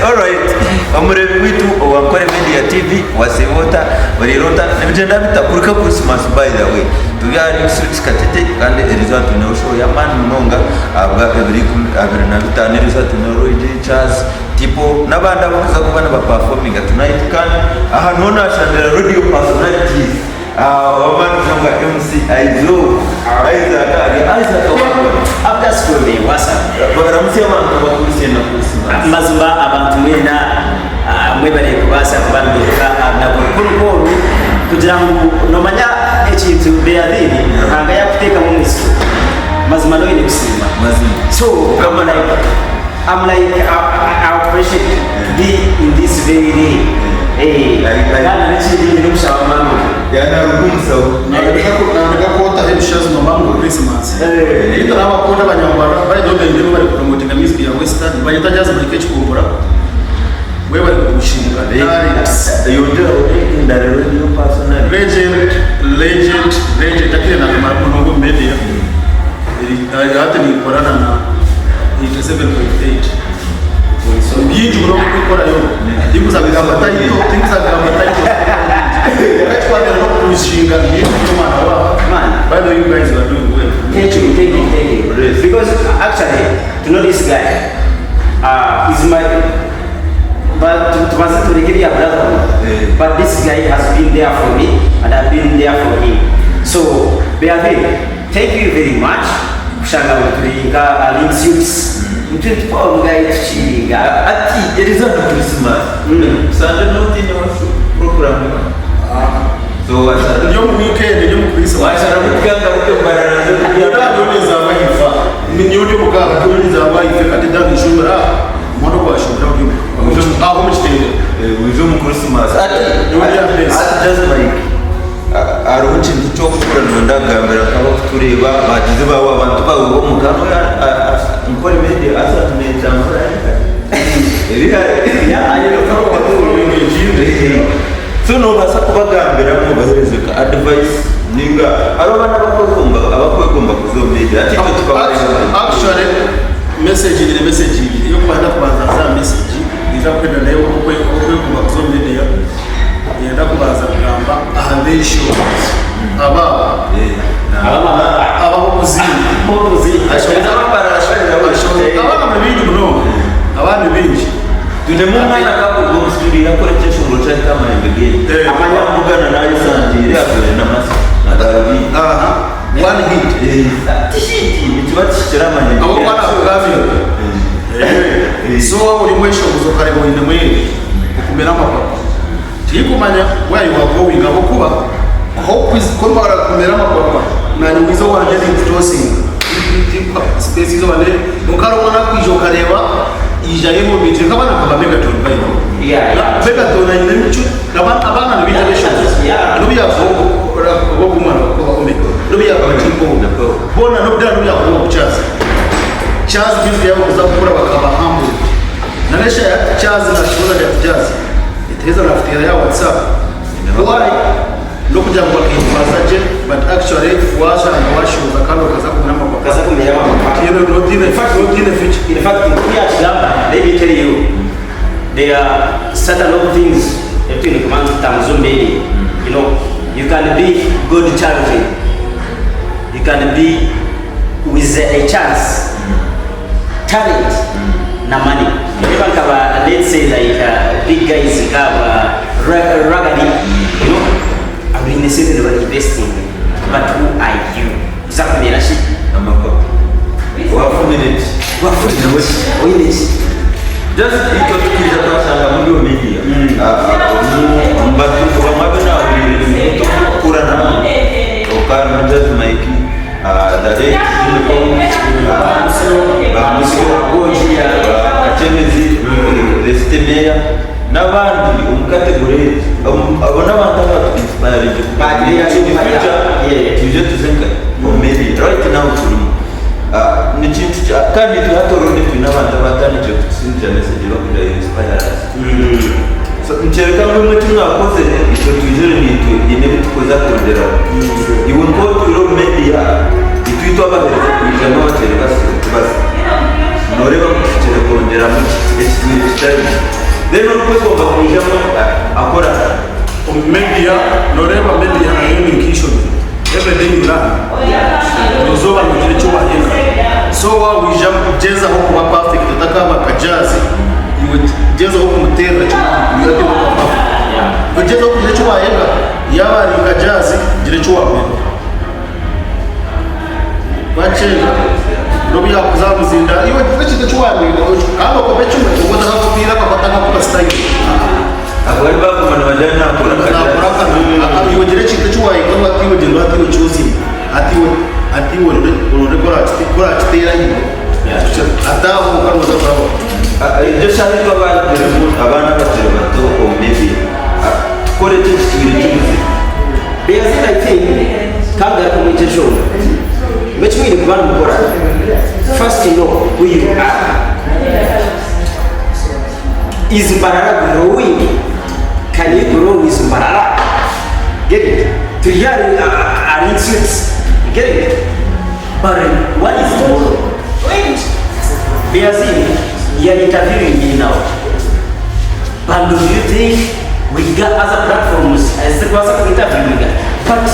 Alright, omureebi waitu owa Nkore Media TV wasiiba ota, oriire ota, nibigyenda bita kuruka Christmas by the way. Turi ahari Suits Katete kandi erizooba twineho show y'amaani munonga ahabwa ebiro 25 erizooba twineho Roy J Charles, Tipo n'abandi abarikuza kuba niba performinga tonight kandi aha niho nashangira radio personalities ow'amaani munonga MC Aizo Isaac ari Isaac wagwan. After school me what's up? Ramutsya abantu abakurisiye na Christmas. Mazima abantu mwena mwebare kubaasa kuba nimwijuka aha runaku rukuru nk'oru kugira ngu nomanya ekintu Beathini Ruhanga yakuteekamu omwitsyo mazima noine kusiima. Mazima. So I'm like I'm like I appreciate to be in this very day. Eh, kandi n'ekindi nyine okushaba mama. Yanaruga omusaho. Nandeka kwotaho ebishazi nomba ngu Christmas. Itwe nabakunda abanyarwanda by the way bari kupromotinga music ya western banyeta jazz mureke ekikumbura webare kupushinga talents. Yongyera endara radio personality. Legend, legend, legend akire nakamara munonga omu media. Hati ninkorana na 87.8. Bingi muno okukorayo. Tinkuza kugamba title, tinkuza kugamba title. Ekitwatera n'okukushinga bingi muno mwana wa. Man. By the way, you guys are doing well. Thank you, thank you, thank you. Because actually, to know this guy, is my, but tumaze tureke bya brotherhood. But this guy has been there for me, and I've been there for him. So, Beavi, thank you very much. Kushanga ngu turi nka Links Youths. Nitwe tupawo guy tukiringa. Ati eriza na Christmas. Sande notineho program. So washara. Ndi omu weekend, ndi omu Christmas. Washara kuganga kutembarara. Ndani za wife. Ni uri mukaka turi za wife kati ndani shumira. Mwana kwa shumira uri. Aho mu kitenge. Wije omu Christmas. Ati ati just like hariho ekintu ky'okukora ndagambira nk'abakutureeba bagizi baawe abantu baawe b'omuka Nkore Media asatunekyambura so nobaasa kubagambira obahereze nka advice ninga hariho abana abakwegomba abakwegomba kuza omu media hati itwe tukabareeba. Actually message nyine message ibiri eyokubanza kubanza za message niza kuhenda nayo okwegomba kuza omu media Niinyenda kubanza kugamba aha b'enshonzi aba ab'obuzinga. Abaana ni baingi munonga, abaana ni baingi. Twinemu omwana akakuruga omu studio yakora ekyeshongoro kyahika aha mahembe geye. Wamubugana nayesangiire ajwaire n'amasya na garubindi. Aha, one hit. Ti hit, nikiba kihikire aha mahembe Abo geye. bana kugambira. So waaba ori omweshongozi okareeba oinemu ente. Okumera amapapa Tirikumanya where you are going ahabw'okuba ku orimara kumera amapapa nanye bwiza owangye ninkutosinga tinkuha space eizooba n'eri kwonka hariho omwana akwija okareeba yaija ayehomiitire nk'abaana nka ba Megaton by the way Megaton aine emicwe abaana nibaija beshongoza nobu yakuba oba omwana nobu yakuba T-Bone boona nobu yakuba ogu Charles Charles music yaabo kuza kukura bakaba humble Nanesha Charles nashoboza nti ati Jazz eteeza nakuteera ya WhatsApp why nokugira ngu baketwaza gye but actually washanga washoboza kandi okaza kumera amapapa Okaza kumera amapapa. notiine notiine future. In fact, nkoku yakigamba, let me tell you, there are certain of things ebi twine kubanza kutambuza omu media. You know, you can be God child, you can be with a chance. Talent na money reeba nka ba let's say like big guys nkaba Ragadi you know abaine sente niba investinga but who are you kuza kumera ki Amapapa. Wafunire ki? Wafunire ki? Oine ki? Just itwe tukaija twashanga muri omu media omu bantu bamwe abu nahuriire nibo turikukura nabo okaba harimu Jazz Mike. Ba Musyo, ba Kakyebezi, the city mayor n'abandi omu category egi. Abo n'abantu abatu inspiringe kugira ngu in future twije tuze nka omu media. Right now turimu. Ni kintu kandi itwe hati already twine abantu abatandikire kutusindikira message bakugira you inspire us. So nikyoreka ngu imwe eki mwakozire itwe twizire naitwe haine ebi turikuza kwongyeraho. Iwe nk'otwire omu media itwe twabaheereza kwija n'obakyere basya. Nooreeba ngu tuhikire kwongyeramu ki ekitwire kitari? Then orikwegomba kwijamu akora ata? Omu media noreeba media nayo ni nk'eishomero everyday you learn buri izooba nogira eki wayega so waaba waija kugyezaho kuba perfect otakaba nka Jazz iwe gyezaho kumuteerera kimwe ahaiguru ati waaba perfect ogyezeho kugira eki wayega yaaba ari nka Jazz gira eki wamwega. Bakyenga n'obu yaakuza aha muzindaaro iwe gira ekintu eki waamwega kandi okome kimwe obwo otakakopiire akakwata akakuba sitayiro. Abo bari baguma nibagira ngu naakora nka Naakora Jazz. nka Aa iwe gira ekintu eki waayega ngu hati iwe gyenda hati iwe kyozire hati iwe hati iwe orebe orebe ku orakite ku orakiteera ahaiguru hati aho honka nooza kurabaho. Egyo shaaha itwe abaana abaana abakiri bato omu media tukore ki ekitwire kibuze? Beyazid I think kagaruka omu egi enshonga ngu eki mwine kuba nimukora first know who you are is Mbarara growing can you grow with Mbarara get it turi hano ari insults get it but what is tomorrow Beyazid you are interviewing me now But do you think we got other platforms ezirikubaasa ku interviewinga but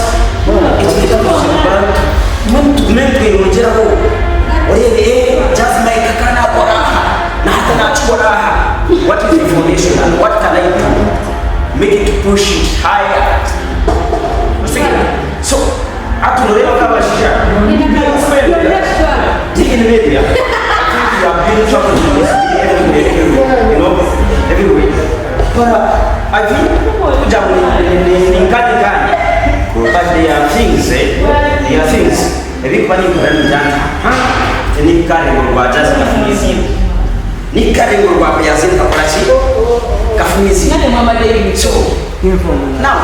eki nikyo mbwenu tugume nitweyongyeraho oreebe eh Jazz Mike akaba nakora aha na hati nakikora aha what is information and what can I do make it push it higher Otegeera? So hati noreeba nk'abashaija in media I think you have been traveling everywhere, you know, everywhere. But I think kugira ngu ni nkanye nkanye but there are things eh, there are things ebikuba ninkora ningira nti ha nikarengo rwa Jazz kafumiziibwe nikarengo rwa Beyazid kakora ki kafumiziibwe so Now,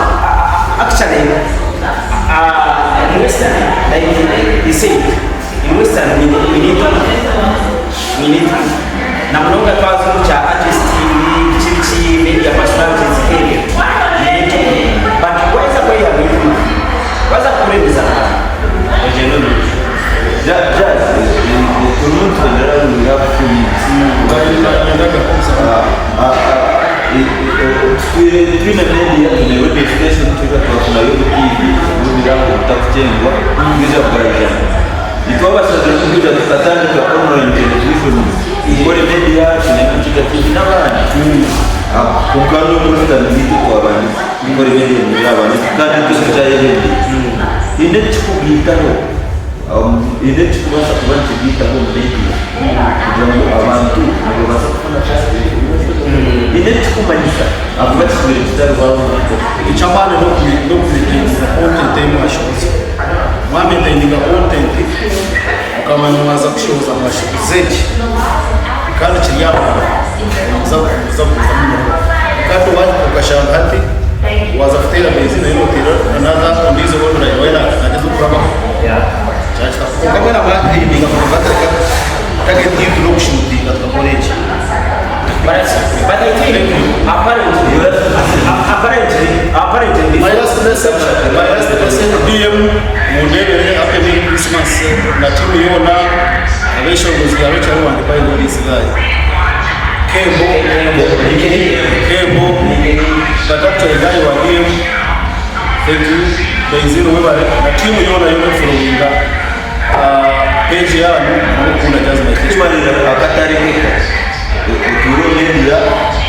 actually, in Western, like he said, in Western we, we need we need na munonga twaza omu kya artist biki biki media personalities nk'ebyo we need to but waza kweyihamu enyima waza kukora emizaano ogyenda omu maisho. Jazz, turimu nitugyendera we have 2 minutes. Tutwire twine media twine radio station twija twafunayo obu TV obubirango obutakukyengwa twija bwaijana. Itwe abasazire tukwija tukatandika online television tukore media twine Mukiga TV n'abandi. Kwonka n'obu nitwe twabandize tukore media nibyo yabandize kandi nitwe tukyayebembire. Haine ekikugaitaho Haine ekirikubaasa kuba nikigaitaho omu media kugira ngu abantu nibabaasa kufuna Haine ekikumanyisa ahakuba kigwire kitariho aho omuntu. Eky'amaani n'okumaintaininga content ei mwashohoza. Mwamaintaininga content mukamanya mwaza kushohoza mwashohoza eki kandi kiri aha muhanda nimuza kugumizamu nimukora. Kandi okashanga hati waaza kuteera maizi nayo nooteera another ondiijo online waaba naagyezaho kurabaho. Kwonka mwena mwahiringa mukatareka target yaitu n'okushuutinga tukakora eki. But, but I think apparently, apparently, apparently, My last message, my last message, DM mundebere happy Merry Christmas na team yoona abeshongozi abekyaro wange by the this guy. Kembo, Kembo, but actually guy wa DM, thank you. Benzino webale na team yoona yoona followinga page yanyu nokukunda Jazz Mike. Tumarira akatare keka otuure omu media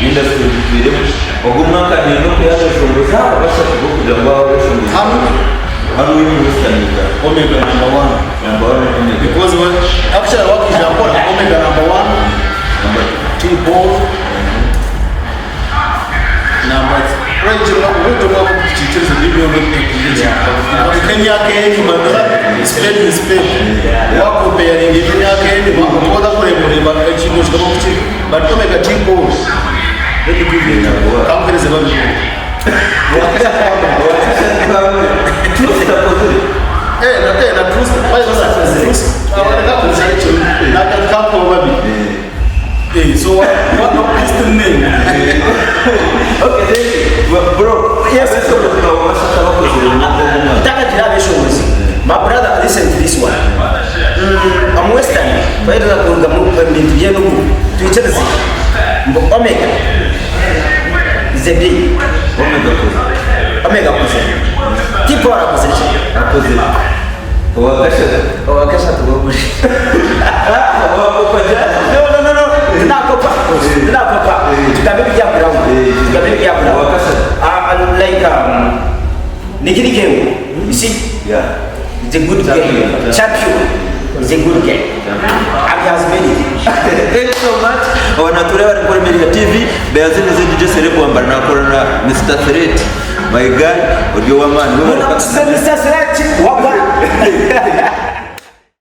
industry ogitwiremu ogu omwaka niinyenda okwiha abeshongozi aba bashatu b'okugira ngu aba abeshongozi Hanu hanu in Western Uganda. Omega number one. Number one Omega. Because when actually wakija nkora Omega number one, Number two. T Paul number nk'emyaka ey'enyima spade ni spade wakomparinga emyaka ey'enyima oba kureeba oreeba ekintu kikaba kukiri but Omega T Paul let me give you kampereze babiri. Eh, na eh, na truth, why was that truth? Eh, so what what Christian name? Okay, thank you. Well, bro, yes, Ntakagira abeshongozi. My brother, listen to this one. I'm Western. Twaheriza kuruga mu bintu by'Enugu. Twikirize. Mbu Omega. Mr B. Omega akozire. Omega akozire. T-Paul akozire ki? Akozire. Owakashatu. Owakashatu gwe Owakopa No, no, no, no. Tinakopa. Tinakopa. Tugambe ebiri aha ground. Tugambe ebiri aha ground. Owakashatu. Ah, like nikiri game. You see? Yeah. It's a good Champion. game. Champion. It's a good game. And he has made it. Thank you so much. Aba natureba ari kuri Meria TV, Beyazinize DJ Celeb wambara nakora na Mr. Threat. My guy, ori ow'amaani. Mr. Threat, wagwan.